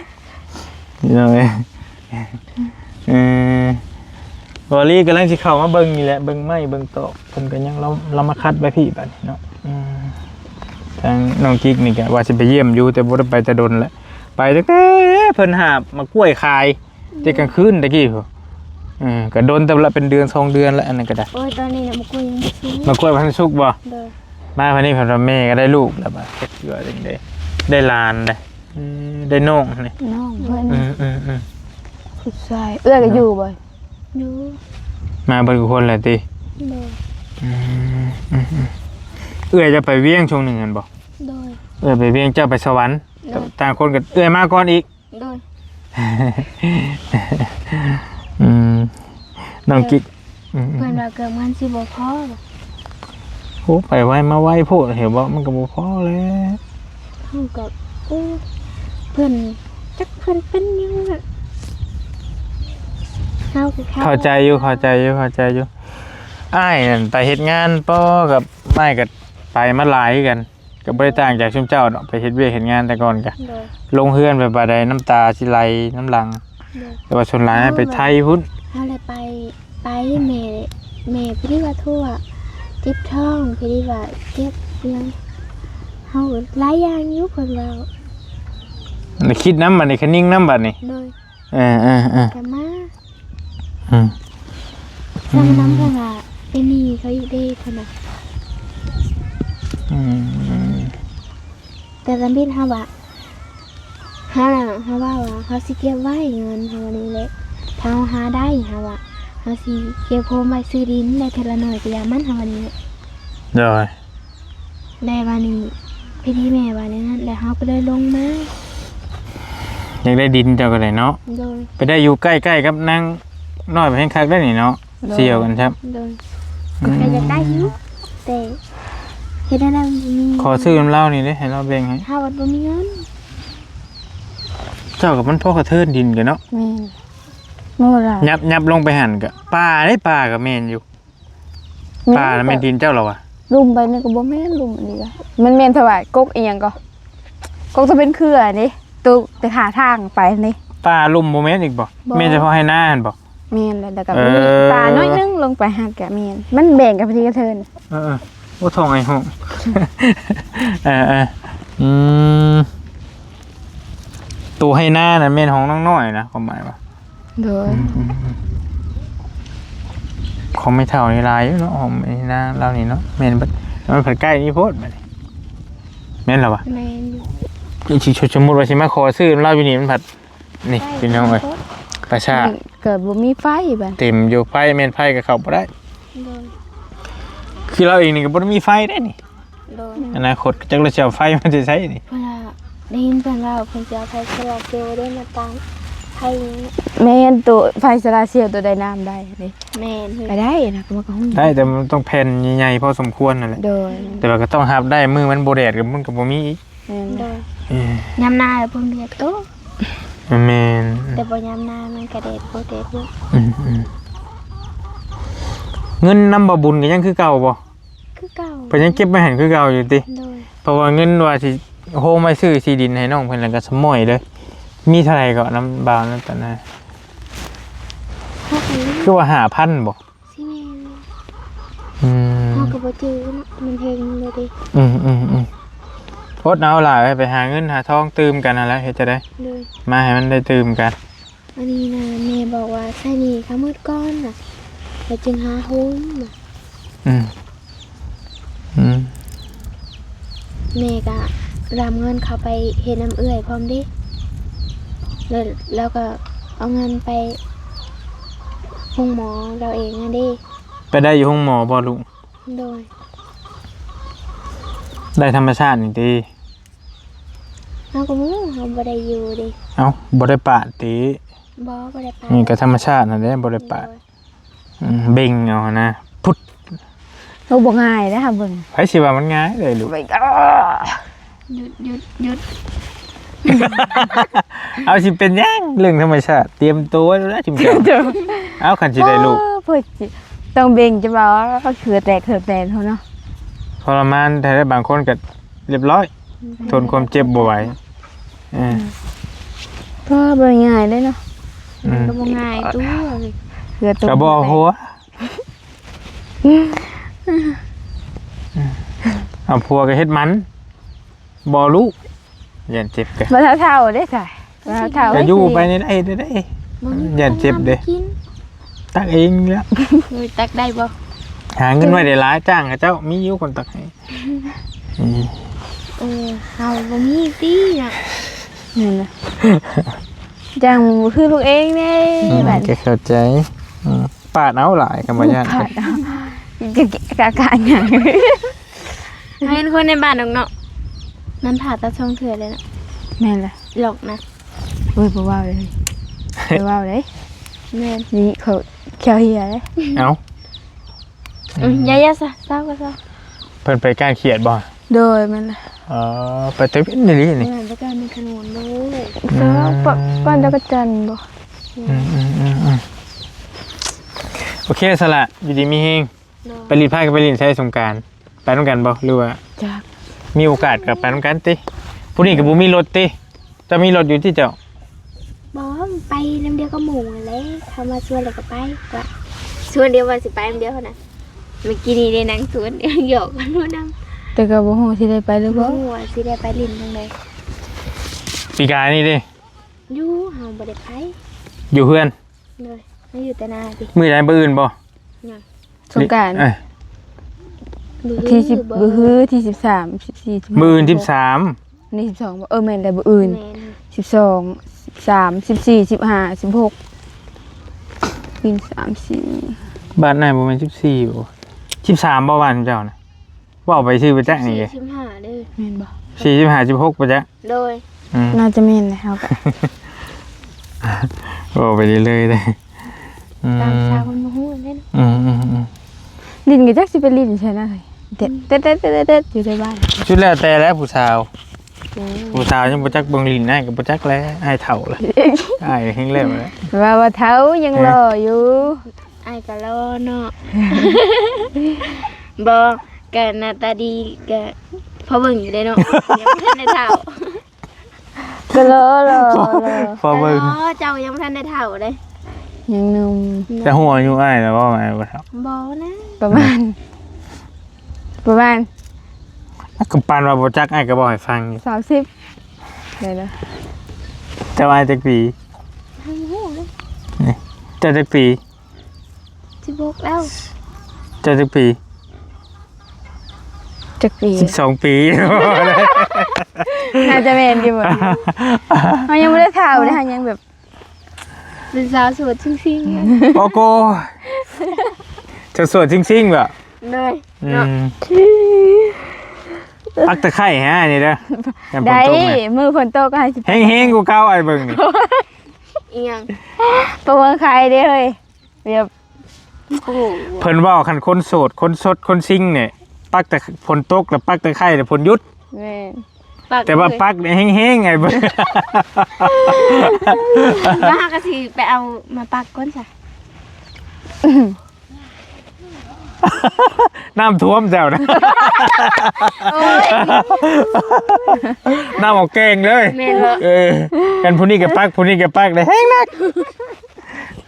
ພີ່ນ້ອງເອີຍ ເອີ ບໍ່ລີກຳລັງຊິເຂົ້າມາເບິ່ງນີ້ແຫຼະ ເບິ່ງໄມ້ເບິ່ງຕອກ ເພິ່ນກໍຍັງ ລາວ ລາວມາຄັດໄວ້ພີ້ບາດນີ້ເນາະ. ອືມ ທາງນ້ອງກິກນີ້ກໍວ່າຊິໄປຢ້ຽມຢູ່ ແຕ່ບໍ່ໄດ້ໄປແຕ່ດົນແລ້ວ ໄປຕັ້ງແຕ່ເພິ່ນຫາບໝາກກ້ວຍຂາຍ ແຕ່ກາງຄືນຕະກີ້ພຸ້ນ. ເອີ ກໍດົນເຕີບລະ ເປັນເດືອນສອງເດືອນລະ ອັນນັ້ນກໍໄດ້. ໂອ້ຍ ຕອນນີ້ນະ ໝາກກ້ວຍຍັງບໍ່ສຸກ ໝາກກ້ວຍບໍ່ທັນສຸກບໍ່? ໂດຍ ມາບັດນີ້ເພິ່ນວ່າແມ່ກໍໄດ້ລູກແລ້ວ ບາດຈັກຊິວ່າຈັ່ງໃດ ໄດ້ຫຼານໄດ໋. ເອີ ໄດ້ນ້ອງນີ້ ນ້ອງເພິ່ນ ອືມໆໆ ຜູ້ຊາຍ. ເອື້ອຍກໍຢູ່ບໍ່? ຢູ່ ມາເບິດທຸກຄົນແຫຼະຕິ? ໂດຍ ອືມໆໆ ເອື້ອຍຈະໄປວຽງຊ່ວງໜຶ່ງຫັ້ນບໍ່? ໂດຍ ເອື້ອຍໄປວຽງ ເຈົ້າໄປສະຫວັນ. ໂດຍ ຕ່າງຄົນກໍ ເອື້ອຍມາກ່ອນອີກ. ໂດຍ ອືມ ນ້ອງກິກ ອືມໆ ເພິ່ນວ່າເກືອບມັນຊິບໍ່ພໍ. ໂອ້ ໄປໄວມາໄວໂພດ ເຫັນບໍ່ ມັນກໍບໍ່ພໍແລ້ວ. ເຮົາກໍ ໂອ້ ເພິ່ນ ຈັກເພິ່ນເປັນຫຍັງລະ ເຮົາກໍເຂົ້າ ເຂົ້າໃຈຢູ່ ເຂົ້າໃຈຢູ່ ເຂົ້າໃຈຢູ່. ອ້າຍນັ້ນໄປເຮັດງານ ປໍກັບອ້າຍກໍໄປມາຫຼາຍຄືກັນ. ກໍບໍ່ໄດ້ຕ່າງຈາກຊຸມເຈົ້າເນາະ ໄປເຮັດວຽກເຮັດງານແຕ່ກ່ອນກະ ໂດຍ ລົງເຮືອນໄປບາດໃດນ້ຳຕາຊິໄຫຼນຳຫຼັງ. ໂດຍ ແຕ່ວ່າສ່ວນຫຼາຍໄປໄທພຸ້ນ ເຮົາແຫຼະໄປ ໄປແມ່ ແມ່ເພິ່ນວ່າໂທວ່າເຈັບທ້ອງ ເພິ່ນວ່າເຈັບຫຍັງ ເຮົາຫຼາຍຢ່າງຢູ່ເພິ່ນເວົ້າ ແລ້ວຄິດນຳບັດນີ້ ຄະນິງນຳບັດນີ້. ໂດຍ ເອີໆໆ ກະມາ ອືມ ສຳນຳເພິ່ນວ່າເປັນໜີ້ເຂົາຢູ່ເດ້ເພິ່ນວ່າ ອືມ ແຕ່ສຳບິດເຮົາວ່າ ເຮົາ ເຮົາເວົ້າວ່າເຮົາຊິເກັບໄວ້ເງິນເຮົານີ້ແຫຼະ ຖ້າເຮົາຫາໄດ້ເຮົາວ່າ ເຮົາຊິເກັບໂຮມໄວ້ຊື້ດິນໄດ້ເທື່ອລະໜ້ອຍກະຢ່າມັນເຮົາວ່ານີ້. ໂດຍ ແລ້ວບາດນີ້ ພິທີແມ່ວ່າແນວນັ້ນ ແລ້ວເຮົາກໍເລີຍລົງມາ. ຢາກໄດ້ດິນເຈົ້າກໍໄດ້ເນາະ. ໂດຍ ໄປໄດ້ຢູ່ໃກ້ໆກັບນາງນ້ອຍ ໄປແຮງຄັກໄດ້ນີ້ເນາະ. ໂດຍ ສ່ຽວກັນຊ້ຳ. ໂດຍ ອືມ ກໍຢາກໄດ້ຢູ່ ແຕ່ເຮັດແນວໃດບໍ່ມີ ຂໍຊື້ນຳລາວນີ້ເດ້ ໃຫ້ລາວແບ່ງໃຫ້ ເຮົາບໍ່ມີເງິນ. ເຈົ້າກັບມັນພໍກະເທີນດິນກັນເນາະ. ແມ່ນ ມັນບໍ່ຫຼາຍ ຫຍັບ ຫຍັບລົງໄປຫັ້ນກະປ່າເດ້ ປ່າກະແມ່ນຢູ່. ປ່ານະແມ່ນດິນເຈົ້າລະວະ? ລຸ່ມໄປນີ້ກໍບໍ່ແມ່ນ ລຸ່ມອັນນີ້ກະ ມັນແມ່ນຖວາຍກົກອີ່ຫຍັງກໍ ກົກຈະເປັນເຄືອນີ້ ໂຕແຕ່ຫາທາງໄປນີ້. ປ່າລຸ່ມບໍ່ແມ່ນອີກບໍ່? ບໍ່ ແມ່ນສະເພາະໄຮ່ນາຫັ້ນບໍ່? ແມ່ນແຫຼະ ແລ້ວກໍ ເອີ ມີປ່າໜ້ອຍໜຶ່ງລົງໄປຫັ້ນກະແມ່ນ ມັນແບ່ງກັນເທິງ. ເອີໆ ໂອ້ ທ້ອງໄອຫ້ອງ. ເອີໆ ອືມ ໂຕໄຮ່ນານະແມ່ນຂອງນ້ອງນ້ອຍນະ ຄວາມໝາຍວ່າ ໂດຍ ອືມໆໆ ຂອງແມ່ເຖົ້ານີ້ຫຼາຍຢູ່ເນາະ ຂອງແມ່ນາງລາວນີ້ເນາະ. ແມ່ນເບິດ ມັນພັດໃກ້ນີ້ໂພດບັດນີ້ ແມ່ນລະວະ? ແມ່ນຢູ່ ຊິ ສົມມຸດວ່າຊິມາຂໍຊື້ນຳລາວຢູ່ນີ້ ມັນພັດ ນີ້ ໃກ້ ພີ່ນ້ອງເອີຍ ໂພດ ປະຊາ ມັນກໍບໍ່ມີໄຟບັດ ເຕັມຢູ່ ໄຟ ແມ່ນໄຟກໍເຂົ້າບໍ່ໄດ້. ໂດຍ ຄືລາວເອງນີ້ກໍບໍ່ໄດ້ມີໄຟເດ້ນີ້. ໂດຍ ອະນາຄົດຈັກລາວຊິເອົາໄຟມາແຕ່ໃສນີ້ ເພິ່ນວ່າ ໄດ້ຍິນເພິ່ນເວົ້າ ເພິ່ນຊິເອົາໄຟໂຊລາເຊວເດ້ມາຕັ້ງ ໄຟ ແມ່ນ ໂຕໄຟໂຊລາເຊວ ໂຕໄດ້ນ້ຳໄດ້ເດ້ ແມ່ນ ກໍໄດ້ນະ ກໍມັນກໍຮູ້ ໄດ້ ແຕ່ມັນຕ້ອງແຜ່ນໃຫຍ່ໆພໍສົມຄວນນັ້ນແຫຼະ ໂດຍ ແຕ່ວ່າກໍຕ້ອງຮັບໄດ້ ມື້ມັນບໍ່ແດດກໍມັນກໍບໍ່ມີອີກ ແມ່ນ ໂດຍ ເອີ ຍາມໜາວເພິ່ນກໍໂຕ ແມ່ນ ແຕ່ບໍ່ຍາມໜາວມັນກໍແດດ ບໍ່ແດດຢູ່ ອືມໆ ເງິນນຳບ່າວບຸນກໍຍັງຄືເກົ່າບໍ່? ຄືເກົ່າ ເພິ່ນຍັງເກັບໄວ້ຫັ້ນຄືເກົ່າຢູ່ຕິ? ໂດຍ ເພາະວ່າເງິນວ່າຊິໂຮມໄວ້ຊື້ທີ່ດິນໃຫ້ນ້ອງເພິ່ນ ແລ້ວກໍສະໝ້ອຍເລີຍ ມີເທົ່າໃດເກາະນຳບ່າວນັ້ນຕອນນັ້ນ? ເຮົາກໍລືມ ຄືວ່າຫ້າພັນບໍ່? ຊິແມ່ນ ອືມ ເຮົາກໍບໍ່ຈື່ເນາະ ມັນແພງເລີຍເດ້ ອືມໆໆ ອົດເອົາຫຼາຍ ໄປຫາເງິນຫາທອງຕື່ມກັນຫັ້ນແຫຼະ ເຮັດຈັ່ງໃດ? ໂດຍ ມາໃຫ້ມັນໄດ້ຕື່ມກັນ. ອັນນີ້ນະ ແມ່ບອກວ່າໃຊ້ໜີ້ເຂົາໝົດກ່ອນນະ ແລ້ວຈຶ່ງຫາໂຮມນະ ອືມ ອືມ ແມ່ກະລຳເງິນເຂົາໄປເຮັດນຳເອື້ອຍພ້ອມເດ້ ແລ້ວລາວກໍເອົາເງິນໄປໂຮງໝໍລາວເອງຫັ້ນເດ້. ໄປໄດ້ຢູ່ໂຮງໝໍບໍ່ລູກ? ໂດຍ ໄດ້ທຳມະຊາດນີ້ຕິ? ເຮົາກໍບໍ່ຮູ້ ເຮົາບໍ່ໄດ້ຢູ່ເດ້. ເອົ້າ ບໍ່ໄດ້ປາດຕິ? ບໍ່ ບໍ່ໄດ້ປາດ. ນີ້ກໍທຳມະຊາດຫັ້ນແຫຼະ ບໍ່ໄດ້ປາດ. ໂດຍ ອືມ ເບັ່ງເອົາຫັ້ນນະ ພຸດ. ໂອ້ ບໍ່ງ່າຍເດ້ຫາເບິ່ງ. ໃຜຊິວ່າມັນງ່າຍເລີຍລູກ? ເບິ່ງ ອ້າ ຢຸດ ຢຸດ ຢຸດ. ເອົາ ຊິເປັນຫຍັງ ເລື່ອງທຳມະຊາດ ຕຽມໂຕໄວ້ແລ້ວ ຈຸມເຈົ້າ. ເອົາ ຄັນຊິໄດ້ລູກ ໂອ້ ເພິ່ນຊິຕ້ອງເບັ່ງຈະວ່າເຫື່ອແຕກ ເຫື່ອແຕກເນາະ. ທໍລະມານແທ້ ບາງຄົນກໍ ຮຽບຮ້ອຍ ອືມ ທົນຄວາມເຈັບບໍ່ໄຫວ. ເອີ ອືມ ກໍບໍ່ງ່າຍເດ້ເນາະ. ອືມ ມັນກໍບໍ່ງ່າຍຕົວະ ເຫື່ອຕົກ ກໍບໍ່ເອົາຜົວ. ເອົາຜົວກໍເຮັດມັນ ບໍ່ລູກ ຢ້ານເຈັບກະ ບໍ່ເຖົ້າເດ້ຊະ ບໍ່ເຖົ້າ ກໍຢູ່ໄປນີ້ໄດ້ເດ້ ບໍ່ມີ ຢ້ານເຈັບເດ້ ຕັກເອງແລ້ວ. ເອີ ຕັກໄດ້ບໍ່? ຫາເງິນໄວ້ໄດ້ຫຼາຍ ຈ້າງເຂົາເຈົ້າ ມີຢູ່ຄົນຕັກໃຫ້. ອືມ ເອີ ເຮົາບໍ່ມີຕິເນາະ. ນັ້ນນະ ຈ້າງບໍ່ຄືລູກເອງເດ້. ອືມ ບາດ ກໍເຂົ້າໃຈ. ອືມ ປາດເອົາຫຼາຍ ຄຳວ່າຢ້ານ ປາດເອົາ ຈະກະກະຫຍັງ. ເຮົາເຫັນຄົນໃນບ້ານດອກເນາະ ນັ້ນຜ່າຕັດສອງເທື່ອເລີຍນະ. ແມ່ນລະ ຫຼອກນະ. ໂອ້ຍ ບໍ່ເວົ້າເລີຍ ບໍ່ເວົ້າເດ້. ແມ່ນ ນີ້ເຂົາແຂ້ວເຮຍເດ້. ເອົ້າ ອືມ ຢ່າໆ ຊະ ເຊົາກໍເຊົາ. ເພິ່ນໄປກ້ານຂຽດບໍ່? ໂດຍ ແມ່ນລະ. ອໍ ໄປແຕ່ເວັນອີ່ຫຼີນີ້. ແມ່ນ ໄປກ້ານເມັນຂະໜູນເດີ. ອືມ ກ້ານຈັກກະຈັນບໍ່? ອືມໆໆໆ ໂອເຄ ສະລະ ຢູ່ດີມີແຮງ. ໂດຍ ໄປຫຼິ້ນໄພກໍໄປຫຼິ້ນໃສສົງການ ໄປນຳກັນບໍ່ ຫຼືວ່າ ຈັກ ມີໂອກາດກໍໄປນຳກັນຕິ. ຜູ້ນີ້ກໍບໍ່ມີລົດຕິ ເຈົ້າມີລົດຢູ່ຕິເຈົ້າ? ບໍ່ ໄປນຳດຽວກັບໝູ່ຫັ້ນແຫຼະ ເຂົາມາຊວນແລ້ວກໍໄປ. ວ່າຊວນດຽວວ່າຊິໄປນຳດຽວຫັ້ນນະ ເມື່ອກີ້ນີ້ໄດ້ນັ່ງຊວນ ຢອກກັນນຳ. ແຕ່ກໍບໍ່ຮູ້ຊິໄດ້ໄປຫຼືບໍ່ ບໍ່ຮູ້ວ່າຊິໄດ້ໄປຫຼິ້ນທາງໃດ. ປີກາຍນີ້ເດ້ ຢູ່ ເຮົາບໍ່ໄດ້ໄປ ຢູ່ເຮືອນ. ໂດຍ ມາຢູ່ແຕ່ນາຕິ. ມື້ໃດ ມື້ອື່ນບໍ່? ຫຍັງ? ສົງການ. ເອີ ມື້ ທີສິບ ມື້ຮື ທີສິບສາມ ສິບສີ່ ສິບຫ້າ ມື້ອື່ນ ສິບສາມ ນີ້ ສິບສອງ ບໍ່? ເອີ ແມ່ນແລ້ວ ມື້ອື່ນ. ແມ່ນ ສິບສອງ ສິບສາມ ສິບສີ່ ສິບຫ້າ ສິບຫົກ ມື້ສາມສີ່ ບ້ານນາຍບໍ່ແມ່ນສິບສີ່ບໍ່? ສິບສາມບໍ່ບ້ານເຈົ້ານະ? ເວົ້າໄປຊື່ບໍ່ຈັກນີ້ເດ້. ສີ່ສິບຫ້າເດີ. ແມ່ນບໍ່? ສີ່ສິບຫ້າ ສິບຫົກບໍ່ຈັກ. ໂດຍ ອືມ ໜ້າຈະແມ່ນແຫຼະ ເຮົາກໍ ເວົ້າໄປເລື້ອຍໆເດ້. ອືມ ຕາມສາວມັນບໍ່ຮູ້ເດ້. ອືມໆໆ ຫຼິ້ນກໍຈັກຊິໄປຫຼິ້ນໃສນະ ເດັດໆໆໆ ຢູ່ໃນບ້ານ. ສຸດແລ້ວແຕ່ແຫຼະຜູ້ສາວ. ອືມ ຜູ້ສາວຍັງບໍ່ຈັກເບິ່ງຫຼິ້ນ ອ້າຍກໍບໍ່ຈັກແຫຼະ ອ້າຍເຖົ້າແລ້ວ ອ້າຍແຮງແລ້ວແຫຼະ. ວ່າ ວ່າເຖົ້າຍັງຫຼໍ່ຢູ່. ອ້າຍກໍຫຼໍ່ເນາະ. ບໍ່ ກະໜ້າຕາດີກະພໍເບິ່ງຢູ່ເດ້ເນາະ. ຍັງບໍ່ທັນໄດ້ເຖົ້າ ກໍຫຼໍ່ ຫຼໍ່ ພໍເບິ່ງ. ເຈົ້າຍັງບໍ່ທັນໄດ້ເຖົ້າເດ້ ຍັງໜຸ່ມ. ຈະຮູ້ອາຍຸອ້າຍແລ້ວບໍ່? ອ້າຍບໍ່ເຖົ້າ ບໍ່ນະ ປະມານ ປະມານ ກໍປານວ່າບໍ່ຈັກ ອ້າຍກໍເວົ້າໃຫ້ຟັງຢູ່. ສາມສິບໄດ້ລະ. ເຈົ້າອາຍຈັກປີ? ເຮົາບໍ່ຮູ້ເດ້. ນີ້ ເຈົ້າຈັກປີ? ສິບຫົກແລ້ວ. ເຈົ້າຈັກປີ? ຈັກປີ? ສິບສອງປີ. ໜ້າຈະແມ່ນຢູ່ບໍ? ເຮົາຍັງບໍ່ໄດ້ເຖົ້າເດ້ ເຮົາຍັງແບບ ເປັນສາວໂສດຊິງໆ. ໂອ້ໂກ ເຈົ້າໂສດຊິງໆບໍ? ໂດຍ ອືມ ເນາະ. ປັກຕະໄຄໃຫ້ອ້າຍນີ້ເດີ ຍາມຝົນຕົກນະ ໄດ້ ມື້ຝົນຕົກກໍໃຫ້ຊິ ແຮງໆກວ່າເກົ່າ ອ້າຍເບິ່ງນີ້ ອີຫຍັງ ປະເມີນໄຂ່ເດ້ເຮີ້ຍ ແບບ ໂອ້ໂຫ ເພິ່ນເວົ້າ ຄັນຄົນໂສດ ຄົນສົດ ຄົນຊິງນີ້ ປັກແຕ່ຝົນຕົກ ແລ້ວປັກຕະໄຄ ແລ້ວຝົນຢຸດ ແມ່ນ ແຕ່ວ່າປັກນີ້ແຮງໆ ອ້າຍເບິ່ງ ແລ້ວເຮົາກໍຊິໄປເອົາມາປັກກ່ອນຊະ. ນ້ຳຖ້ວມເຈົ້ານະ ໂອ້ຍ ນ້ຳອອກແກ້ງເລີຍ ແມ່ນບໍ່ ເອີ ກັນຜູ້ນີ້ກໍປັກ ຜູ້ນີ້ກໍປັກ ໄດ້ແຮງໜັກ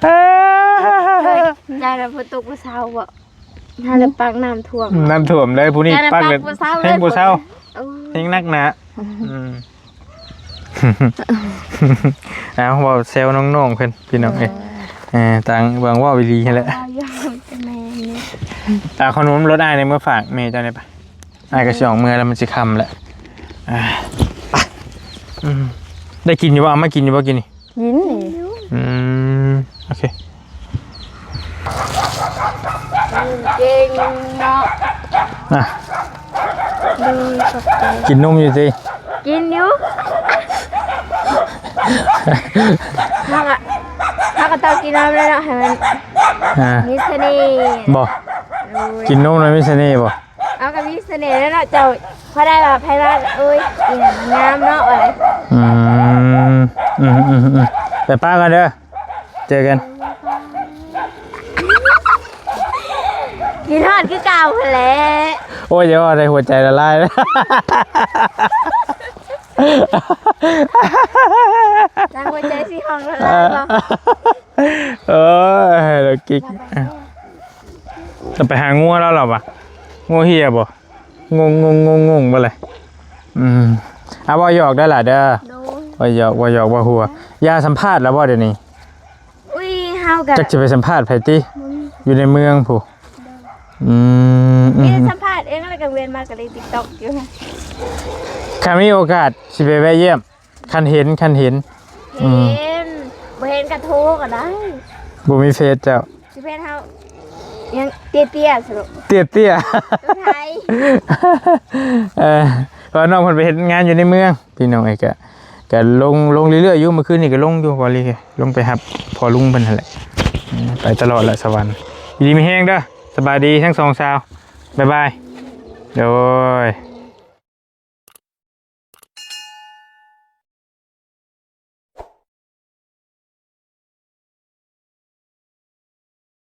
ເອີ ຍາມຝົນຕົກບໍ່ເຊົາບໍ່ ຫາແລ້ວປັກນ້ຳຖ້ວມ ນ້ຳຖ້ວມເລີຍ ຜູ້ນີ້ປັກເລີຍ ແຮງບໍ່ເຊົາ ເອີ ແຮງໜັກໜາ ອືມ ເອົາ ເວົ້າແຊວນ້ອງໆເພິ່ນ ພີ່ນ້ອງເອີຍ ເອີ ຕ່າງຫວັງເວົ້າອີ່ຫຼີຫັ້ນແຫຼະ ເອົາ ຂະໜົມລົດອ້າຍນີ້ເມືອຝາກແມ່ເຈົ້າໄດ້ປະ ອ້າຍກໍຊິອອກເມືອແລ້ວ ມັນຊິຄ່ຳແລ້ວ ອ່າ ໄປ ອືມ ໄດ້ກິນຢູ່ບໍ່ ເອົາມາກິນຢູ່ບໍ່ ກິນນີ້ ກິນນີ້ ອືມ ໂອເຄ ເກັ່ງເນາະ ອ່ະ ດີ ຂອບໃຈ ກິນນົມຢູ່ຕິ ກິນຢູ່ ເຮົາກໍ ເຮົາກໍຕ້ອງກິນນຳແລ້ວເນາະ ໃຫ້ມັນ ອ່າ ມີສະເໜ່ ບໍ່ ໂດຍ ກິນນົມແລ້ວມີສະເໜ່ບໍ່? ເອົາ ກໍມີສະເໜ່ແລ້ວເນາະເຈົ້າ ພໍໄດ້ວ່າໃຜວ່າ ໂອ້ຍ ອີຫຍັງງາມເນາະ ວ່າໄດ ອືມ ອືມໆໆ ໄປປ້າກັນເດີ ເຈີກັນ ຄິດຮອດຄືເກົ່າຫັ້ນແຫຼະ ໂອ້ຍ ຢ່າເວົ້າໄດ້ ຫົວໃຈລະລາຍ ທາງຫົວໃຈຊິຮ້ອງລະລາຍບໍ່? ເອີຍ ລາວກິກ ຕ້ອງໄປຫາງົວລາວ ລາວວ່າ ງົວເຫ່ຍບໍ່? ງົງໆໆໆ ບໍ່ແຫຼະ ອືມ ອ່າ ເວົ້າຫຍອກໄດ້ລະເດີ ໂດຍ ເວົ້າຫຍອກ ເວົ້າຫຍອກ ເວົ້າຫົວ ຢ່າສຳພາດລະບໍ່ດຽວນີ້? ອຸ້ຍ ເຮົາກະ ຈັກຊິໄປສຳພາດໃຜຕິ ບໍ່ມີ ຢູ່ໃນເມືອງພຸ້ນ ໂດຍ ອືມ ມີແຕ່ ອືມ ສຳພາດເອງ ແລ້ວກະເວນມາກະເລີຍຕິກຕັອກຢູ່ ຄັນມີໂອກາດຊິໄປແວະຢ້ຽມ ຄັນເຫັນ ຄັນເຫັນ ອືມ ເຫັນ ບໍ່ເຫັນກະໂທກໍໄດ້ ບໍ່ມີເຟສເຈົ້າ ຊິເຟສເຮົາຍັງເຕ້ຍໆ ສະຫຼຸບ ເຕ້ຍໆ ຕົວໄທ ເອີ ເພາະວ່ານ້ອງເພິ່ນໄປເຮັດງານຢູ່ໃນເມືອງ ພີ່ນ້ອງເອີຍ ກະ ກະລົງ ລົງເລື້ອຍໆຢູ່ ມື້ຄືນນີ້ກະລົງຢູ່ ບໍ່ລີ ລົງໄປຮັບພໍ່ລຸງເພິ່ນຫັ້ນແຫຼະ ອືມ ໄປຕະຫຼອດແຫຼະສະຫວັນ ຢູ່ດີມີແຮງເດີ ສະບາຍດີທັງສອງສາວ ບາຍບາຍ ໂດຍ.